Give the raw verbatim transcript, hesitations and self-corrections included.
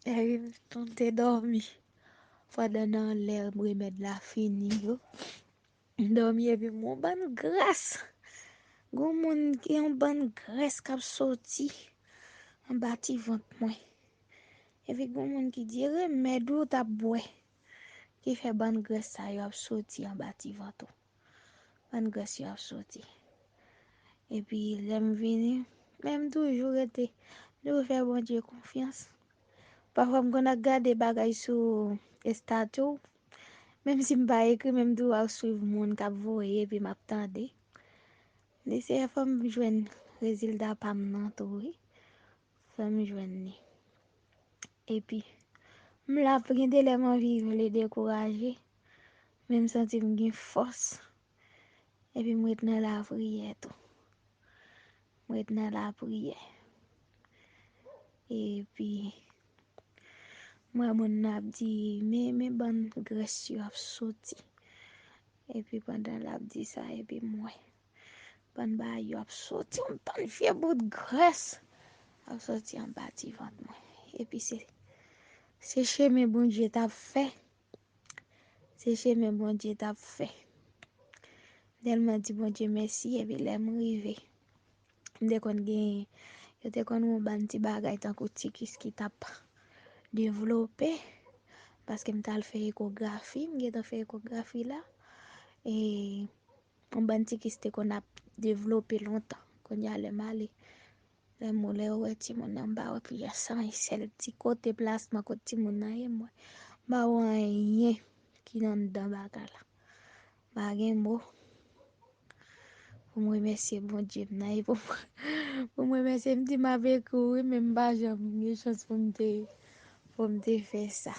Epi m tonte dòmi. Pandan nan lè remèd la fini yo, m dòmi epi m wè yon bann gras. Gon moun ki yon bann gras k ap soti anba ti vant mwen. Epi gon moun ki di remèd ou t ap bwè ki fè bann gras sa yo ap soti anba ti vant ou. Bann gras yo ap soti. Epi lè m vini, men m toujou rete, m toujou fè Bondye konfyans. Pafwa m konn ap gade bagay sou estati w, menm si m pa ekri, men m toujou ap swiv moun k ap voye epi m ap tande. Li se fò m jwenn rezilta pa m nan tou wi. Fò m jwenn li. Epi m la, gen de lè m anvi vle dekouraje, men m santi m gen fòs. Epi m ret nan lapriyè tou. M ret nan lapriyè. Epi m wè moun nan ap di, men, men bann gras yo ap soti. Epi pandan l ap di sa, epi m wè bann bagay yo ap soti, yon bann vye bout gras ap soti anba ti vant mwen. Epi se, se chemen Bondye t ap fè. Se chemen Bondye t ap fè. M tèlman di Bondye mèsi, epi lè m rive, m te konn gen, yo te konn yon bann ti bagay tankou ti kis ki t ap devlope, paske m t al fè ekografi, m gentan fè ekografi la, e yon bann ti kis te konn ap devlope lontan. Kounye a lè m ale, lè m, lè yo wè timoun nan, m pa wè plis anyen, sèl ti kote plasman kot timoun nan ye, m wè. M pa wè anyen ki anndan bagay la. M pa gen mo pou m remèsye Bondye m nan, e pou m, pou m remèsye, m di m ap ekri wi, men m pa janm gen chans pou m te, pou m te fè sa.